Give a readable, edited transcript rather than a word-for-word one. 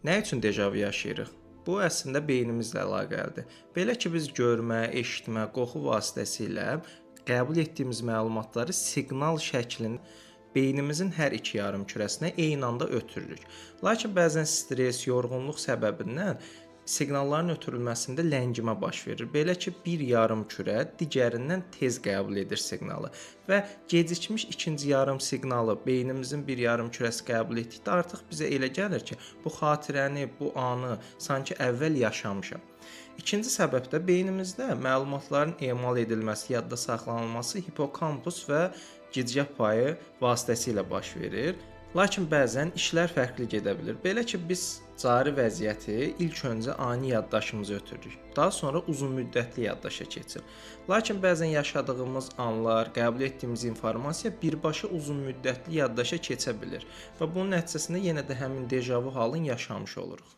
Nə üçün dejavu yaşayırıq? Bu əslində beynimizlə əlaqəlidir. Belə ki, biz görmə, eşitmə, qoxu vasitəsilə qəbul etdiyimiz məlumatları siqnal şəklində beynimizin hər iki yarımkürəsinə eyni anda ötürürük. Lakin bəzən stres, yorğunluq səbəbindən siqnalların ötürülməsində ləngimə baş verir. Belə ki, bir yarımkürə digərindən tez qəbul edir siqnalı və gecikmiş ikinci yarım siqnalı beynimizin bir yarımkürəsi qəbul etdikdə artıq bizə elə gəlir ki, bu xatirəni, bu anı sanki əvvəl yaşamışam. İkinci səbəb də beynimizdə məlumatların emal edilməsi, yadda saxlanılması hipokampus və gicgah payı vasitəsilə baş verir. Lakin bəzən işlər fərqli gedə bilir. Belə ki, biz cari vəziyyəti ilk öncə ani yaddaşımıza ötürürük. Daha sonra uzunmüddətli yaddaşa keçir. Lakin bəzən yaşadığımız anlar, qəbul etdiyimiz informasiya birbaşa uzunmüddətli yaddaşa keçə bilir və bunun nəticəsində yenə də həmin dejavu halını yaşamış oluruq.